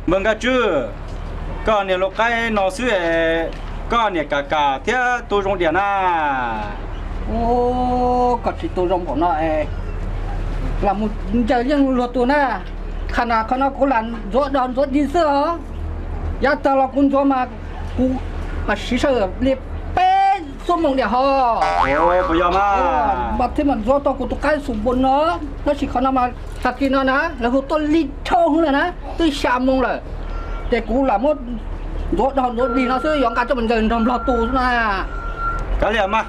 Npawg Nkaj Tswb, koj niam luv qaib no xwb es koj niam kam kam thiab tu zoo diam na. Ub, koj tsis tu zoo npaum no es lam mus ncaws yeej luag tus na. Qhov no, qhov no kuv lam ntxuav dog ntxuav dig xwb os. Yav tag los kuv ntxuav mas kuv siv sawv li peb xuab moos diam hos. Puas yog mas? Mas thiaj mam ntxuav tau kuv tus qaib xum npua no. Tab sis qhov no mas tag kis no na lawv hu tuaj lig dhau hwv lawm na, twb xya moo lawm. Ces kuv lam muab ntxuav dog ntxuav dig no xwb, yuav nqa coj mus ncaws nrog nplog tu xwb na. Kav liam mas,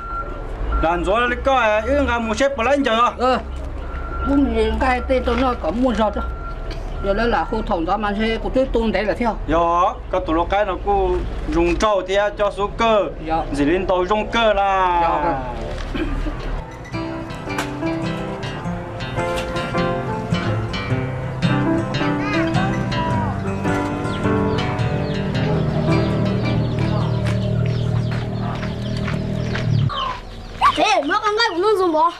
lam ntxuav li koj wb nqa mus seb puas laib ncaws os. Kuv nqa tej rau noj kom muaj zog tso. Yog lawv lam hu thaum ntxov mas ntshe kuv twb tu ntev lawm thiab. Yog, koj tus luv qaib no kuj zoo nraug thiab coj xub kawg, ntxim li ntaus zoo kawg na. Txiv, muab koj nqaij kuv noj ntxuag npov.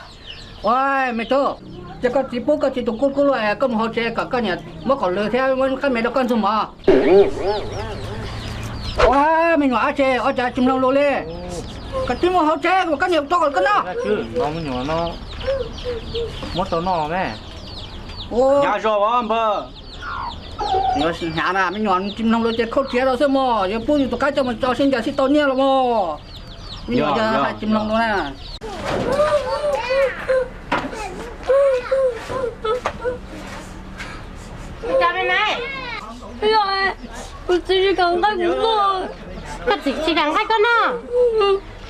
Ua, me tub, ces koj txiv pub koj txiv tus kub kub luaj, koj mus hauv tsev kom koj niam muab kaum lwm thiab muab qab me rau koj ntxuag mov. Ua, me nyuam ab tsi, ua cas tsis mloog lus li? Koj twb mus hauv tsev kom koj niam rau kom koj noj. Hnyav zog os npawg. Yuav hnyav na, me nyuam tsis mloog lus ces khauj tsiav rau xwb mog, yuav pub yus tus qaib coj mus tso sib ncaws sib tau nyiaj los mog. Me nyuam yog hais tsis mloog lus na. Kuv txiv tsis kam nqaij kuv noj. Koj txiv tsis kam nqaij koj noj?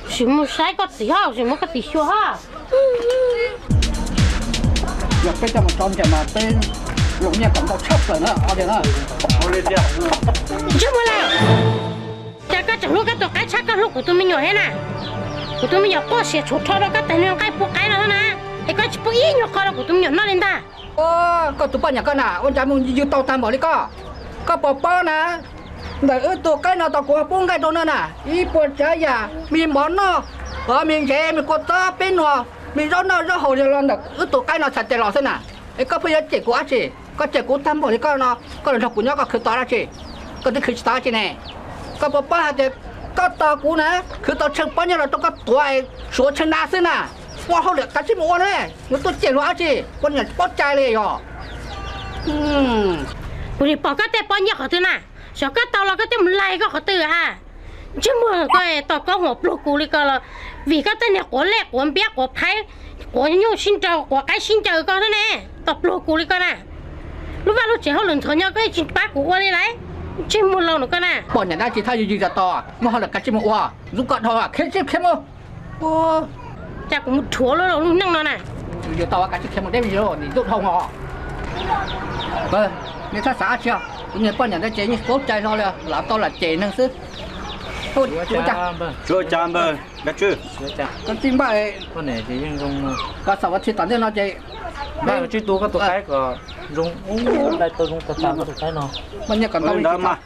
Sim mus saib koj txiv ho, sim muab koj txiv xyuas ho. Yog peb coj mus tso ncaws mas peb los nyiaj kom ntau tshaj plaws na, ob diav na. Ntsej muag lawm, cas koj tseem hlub koj tus qaib tshaj koj hlub kuv tus me nyuam thiab na? Kuv tus me nyuam quaj siav tshuav rho rau koj tag nrho nqaij pub qaib no xwb na, es koj tsis pub ib nyuag qho rau kuv tus me nyuam noj li ntag. Koj tus poj niam koj na, ua cas mus yws tau tag npaum li koj? Koj puas paub na, ntawm wb tus qaib no tau kuv pub nqaij rau no na, ib puas tsav yam, me mov noj, me ntsev, me kua txob peb nuam, me zaub noj zaub haus yog los ntawm wb tus qaib no txhais tes los xwb na. Es koj pheej yuav cem kuv dab tsi? Koj cem kuv tag npaum li koj no, koj los nrog kuv nyob koj khwv tau dab tsi? Koj twb khwv tsis tau dab tsi ne. Koj puas paub hais tias koj tos kuv na, khwv tau tsheej pob nyiaj los rau koj tuav es suav tsheej na xwb na. Ua hauj lwm kav tsij mus ua na, yuav tuaj cem luag dab tsi, poj niam tsis paub cai li yog. Kuv nim pom koj tej pob nyiaj qhov twg na, xyov koj tau los koj tej mus laig koj qhov twg ha. Ntsej muag koj tos koj huam pluag kuv li ko los vim koj tej niag quav lej quav npiab quav phaib, quav nyuj sib nraus quav qaib sib ncaws koj thiab ne, tos pluag kuv li ko na. Lub vaj lub tsev hauj lwm ntxhov nyob koj yeej tsis pab kuv ua li lauj, ntsej muag laus no koj na. Poj niam dab tsi thab yws yws tau, muaj hauj lwm kav tsij mus ua, ntxub koj dhau khiav tsij khiav mus. Cas kuv mus rhuav lub lub neej no na. Yus tau kav tsij khiav mus deb vim nim ntub dhau os. Nej txhob xav dab tsi, kuv niag poj niam ntawd ces yeej paub cai hlo li, lam tau lam cem neeg xwb. Tsuav cas npawg Nkaj Tswb, koj txij npaj, koj xam vas thiv tom ntej no ces npaj tswb tu koj tus qaib kom zoo, dai tau zoo tas tas koj tus qaib no. Poj niam kom ntau li ntawd mas.